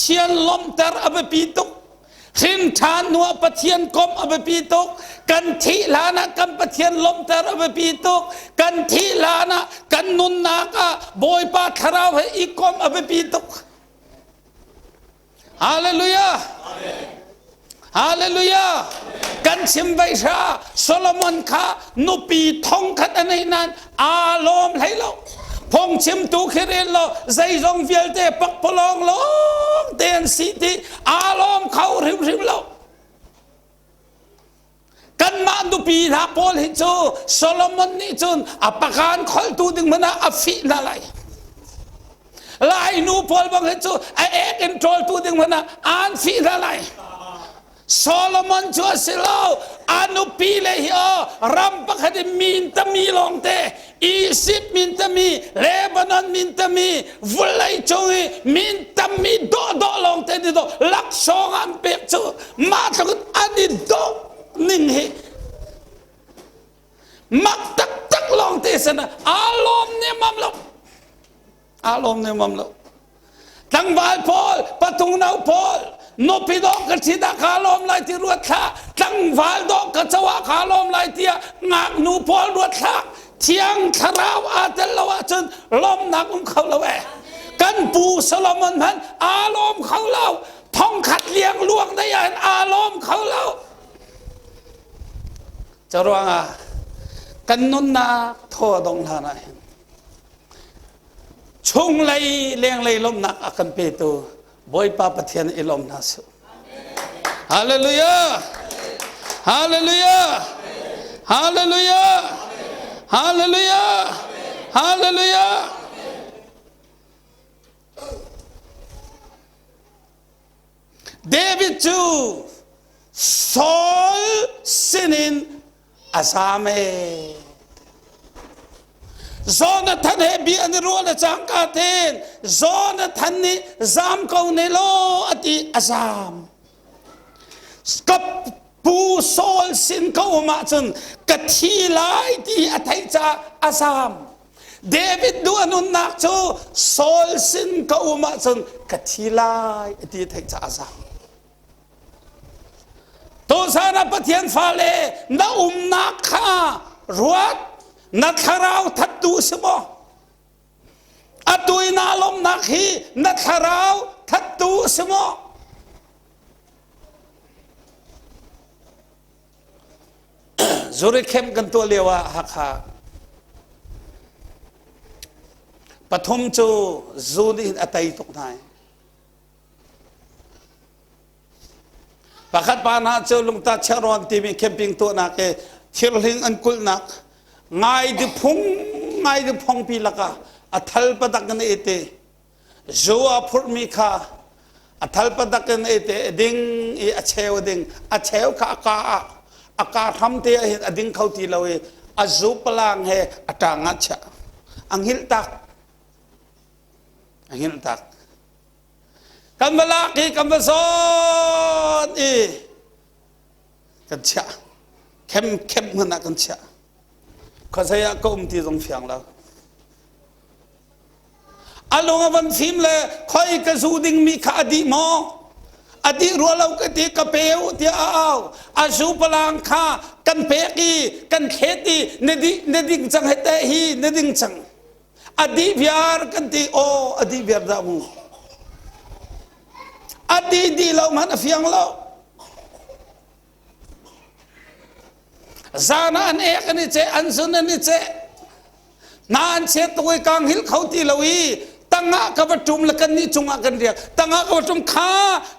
Pathian lawmhter a biapi tuk. Hrin ṭhan hnu ah Pathian komh a biapi tuk. Kan thih hlan ah kan Pathian lawmhter a biapi tuk. Kan thih hlan ah kan nunnak ah Bawipa Thlarau he i komh a biapi tuk. Hallelujah. Hallelujah. Kan chim vai hra Solomon kha nupi thong khat a nei nan aa lawm hlei lo. Phung chimtu khi rel lo zeizong vialte pakpalawng lawng te an si ti aa lawm kho hrimhrim lo. Kanmah nupi hna pawl hi cu Solomon nih cun a pakan kholtu ding hmanh ah a fih hna lai. Lai nu pawl bang hi cu a ek in ṭawltu ding hmanh ah an fih hna lai. Solomon cu a si lo, a nupi le hi aw ram pakhat in min tami lawngte Egypt min tami, Lebanon min tami, vulei cung i min tammi dawhdawh lawngte ni dawh laksawng an pek cu mah tluk an i dawh ning hi mak taktak lawngte sana aa lawm nemam lo aa lawm nemam lo tlangval pawl patung no pawl nupi dawh ka ṭhit ah kaa lawm lai ti ruat hlah tlangval dawh ka co ah kaa lawm lai tiah ngaknu pawl ruat hlah thiang thlarau aa tel lo ahcun lawmnak um kho lo eh kan pu Solomon hmanh aa lawm kho lo thongkhat liang luang dei ah aa lawm kho lo Caruangah kan nunnak thaw dong hlan ah hin Chunglei lenglei lawmhnak a kan petu Bawipa Pathian i lawm hna sih. Hallelujah! Hallelujah! Hallelujah! Hallelujah! Hallelujah! David cu Saul sinin a zaam ee. Jonathan he bia an i ruah le cangka tein Jonathan nih zaam ko ne law a ti a zaam. Ka pu Saul sin ka um ahcun ka thi lai ti a theih caah a zaam. David duh a nunnak cu Saul sin ka um ahcun ka thi lai a ti theih caah a zaam. Tuzan ah Pathian fale na umnak kha ruat na thlarau thattu si maw? Atu i naa lawmhnak hi na thlarau thattu si maw? Zurich camp kan tuah lio ah Hakha pathum cu zu nih a tei tuk hna. Pakhat pa hna cu lungta chiahrawn timi camping tuahnak i thirhling an kulhnak ngai diphung ngai diphongpi lakah a thal padak in a it i zu a phurhmi kha a thal padak in a it i a ding i a cheu a ding a cheu kha a ka ah a ka hram te ah hin a ding kho ti lo i a zu palang he a ṭang ah chiah a hngilh tak a hngilh tak Kan va lak i kan va zawn i kan chiah. Khem khem hmun ah kan chiah. Khuazei ah ka um ti zong fiang lo. A lung a van fim le khoi ka zu ding mi kha a dih maw? A dih rua lo ka ti ka peu tiah a au. A zu palang kha kan pek i kan thlet i na dih na ding cang he te hi na ding cang. A dih viar kan ti aw a dih viar dah mu. A dih dih lo hmanh a fiang lo. Zan ah an ek an i ceh, an zun an i ceh. Hna an chet tuk i kang hil kho ti lo i tangah ka va ṭum le kan nih cungah kan riak. Tangah ka va ṭum kha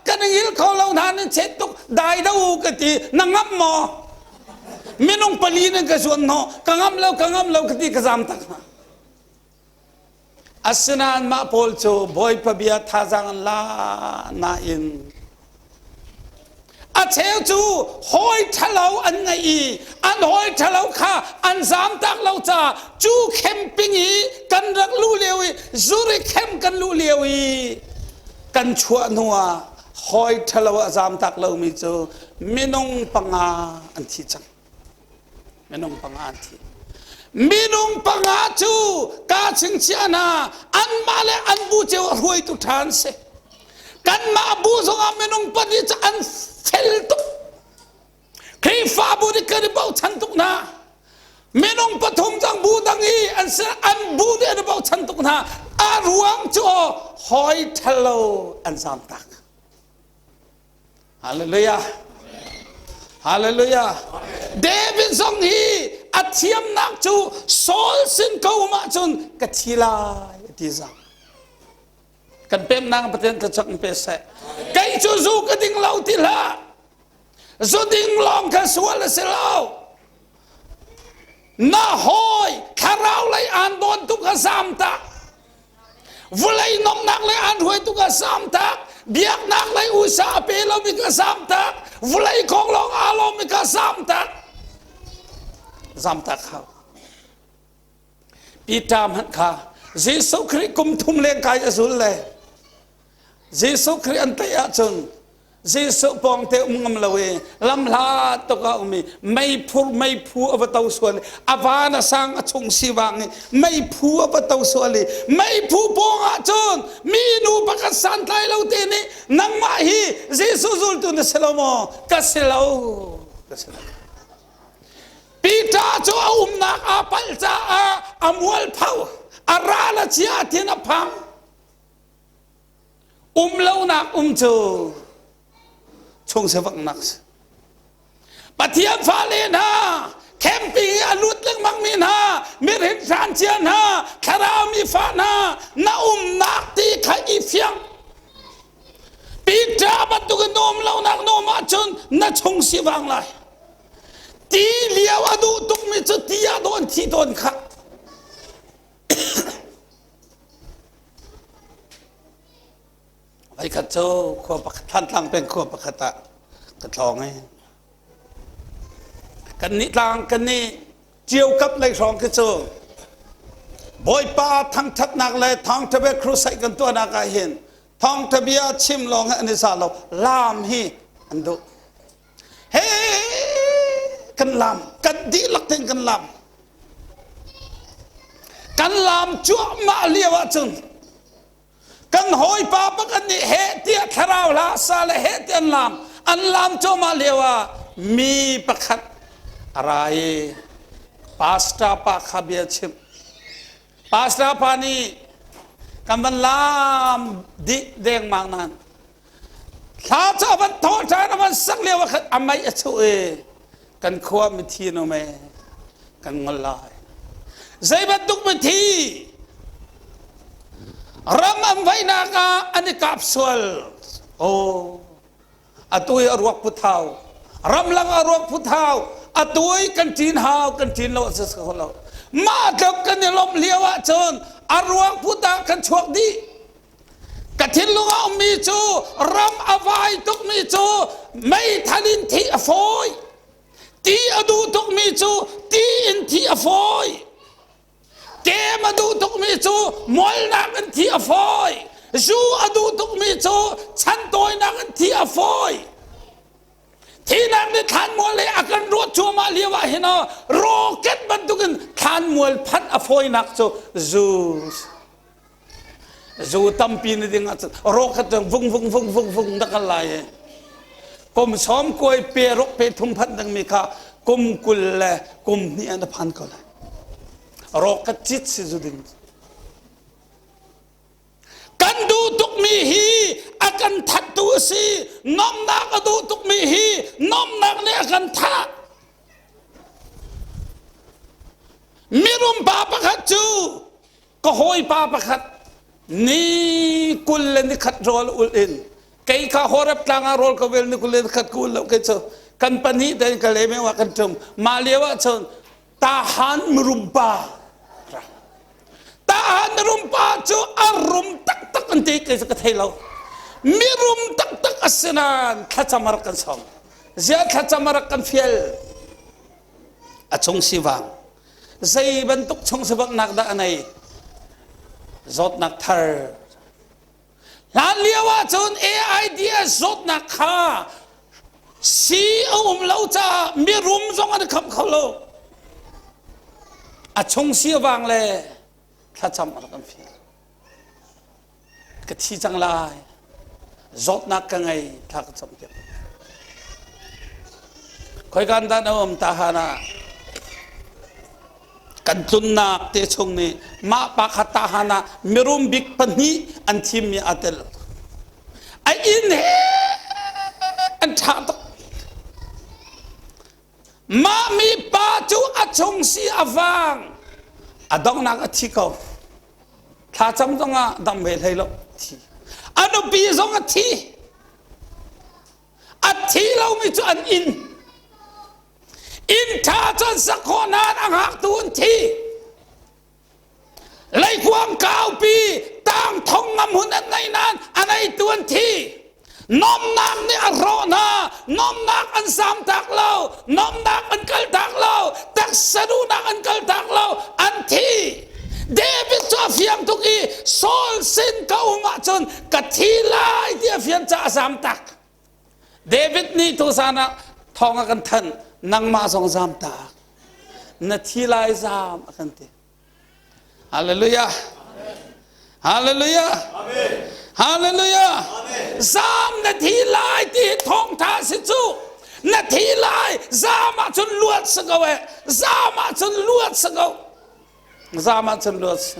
kan hil kho lo hna nan chet tuk dai do ka ti na ngam maw? Minung pali nan ka zuan hnawh ka ngam lo ka ngam lo ka ti ka zam tak hna. Asinain mah pawl cu Bawipa bia thazaang an la nain a cheu cu hawi ṭhalo an ngei i an hawi ṭhalo kha an zamtak lo caah cu camping i kan rak luh lio i Zurich camp kan luh lio i kan chuah hnuah hawi ṭhalo a zamtak lomi cu minung panga an thi cang. Minung panga an thi. Minung panga cu ka chingchiah hna anmah le an bu cio a hruaitu ṭha an si. Kanmah bu zongah minung pahnih cu an fel tuk. Khrihfabu nih kan i bochan tuk hna. Minung pathum cang bu dang i an si an bu nih an i bochan tuk hna. A ruang cu hawi ṭhalo an zaamtak. Hallelujah. Hallelujah. David zong hi a thiamnak cu Saul sin ko um ahcun ka thi lai a ti zang. Kan pemnak Pathian thluachuak in pe seh. Kei cu zu ka ding lo ti hlah. Zu ding lawng kha sual a si lo. Na hawi thlarau lei aan dawn tu kha zam tak. Vulei nomnak lei aan hruai tu kha zam tak. Biaknak lei usa a pe lomi kha zam tak. Vulei kong lawng aa lawmmi kha zam tak. Zam tak hau. Peter hmanh kha Jesuh Khrih kum thum leng kai a zul le Jesuh Khrih an tlaih ahcun Jesuh pawngte um ngam lo i lamhla tuk ah um i meiphu meiphu a va to sual i a van a sang a chung sivang i meiphu a va to sual i meiphu pawng ah cun mi nu pakhat santlai lo te nih nangmah hi Jesuh zultu na si lo maw ka si lo ka si lo Peter cu a umnak aa palh caah a mualpho a ral a chia thin a phang Um lonak um cu chung sivanghnak si. Pathian fale hna, camping i a lut lengmang mi hna, mirhin hran cia hna, thlarau mi fa hna, na umnak ti kha i fiang. Peter bantukin na um lonak na um ahcun na chung sivang lai. Ti lio a duh tukmi cu ti ah dawn thi tawn kha. Voikhat cu khua pakhat Thantlang peng khua pakhat ah ka tlawng i kan nih tlang kan nih Ciokap lei hrawng khi cu Bawipa thangthatnak le thawngtha bia crusade kan tuahnak ah hin thawngtha bia chim lawng hi an i za lo laam hi an duh he kan laam kan dihlak tein kan laam Kan laam cuahmah lio ahcun kan hawipa pakhat nih heh tiah thlarau hla sa le heh tiah an laam an laam cuahmah lio ah mi pakhat a ra i pastor pa kha bia chimh pastor pa nih kan van laam dih dengmang nan thla cu a van thawh ṭhan a van sak lio ah khan a mei a chuh i kan khua mithi an um ee kan ngol lai zei bantuk mithi ram an vaihnak ah an i kap sual oh atu i a ruak put hau ramlang a ruak put hau atu i kan ṭin hau kan ṭin lo a si kho lo mah tluk kan i lawmh lio ah cun a ruak put ah kan chuak dih Ka thinlung a ummi cu ram a vai tukmi cu meithal in thih a fawi. Ti a duh tukmi cu ti in thih a fawi. Kem a duh tukmi cu mualnak in thih a fawi. Zu a duh tukmi cu chantawinak in thih a fawi. Thinak nih thlanmual le a kan ruah cuahmah lio ah hin rocket bantukin thlanmual phanh a fawinak cu zu Zu tampi na ding ahcun rawkhat cun vung vung vung vung vung na kal lai i kum sawm kuai pe ruk pe thum phanh dingmi kha kum 20 le kum hnih ah na phan ko lai. Rawkhat cit si zu ding. Kan duh tukmi hi a kan thattu a si. Nomnak a duh tukmi hi nomnak nih a kan thah. Mirum pa pakhat cu ka hawipa pakhat ni 21 rawl ulh in kei kha Horeb tlang ah rawl ka vel ni 21 ka ul lo kei cu kan pahnih tein ka le meo ah kan ṭum mah lio ah cun tahan mirum pa tahan mirum pa cu a rum taktak an ti kei cu ka thei lo mirum taktak a si nain thlacam a rak kan sawm ziah thlacam a rak kan fial a chung sivang Zei bantuk chung savanghnak dah a nei? Zawtnak thar. Hlan lio ahcun AIDS zawtnak kha si a um lo caah mirum zong an khamh kho lo. A chung si a vang le thlacam a rak an fial. Ka thi cang lai. Zawtnak ka ngei thla ka cam piak. Khoikan dah na um tahan ah kan tlunnak te chung nih mah pa kha tahan ah mirum bik pahnih an thimmi aa tel. A inn he an ṭha tuk. Mah mi pa cu a chung si a vang. A donghnak a thi ko. Thlacam zongah dam ve hlei lo thi. A nupi zong a thi. A thi lomi cu an inn. Inn ṭha cu an sak khawh nain a hngaktu an thi. Leikuang kaupi tang thong ngam hun an nei nain a neitu an thi. Nomnak nih a hrawh hna. Nomnak an samtak lo. Nomnak an kaltak lo. Taksa duhnak an kaltak lo. An thi. David cu a fiang tuk i Saul sin ka um ahcun ka thi lai ti a fian caah a zamtak. David nih tuzan ah thawng a kan thanh nangmah zong zamtak. Na thi lai zam a kan ti. Hallelujah. Hallelujah. Hallelujah. Zam na thi lai ti thawngtha si cu. Na thi lai zam ahcun luat si ko eh. Zam ahcun luat si ko. Zam ahcun luat si.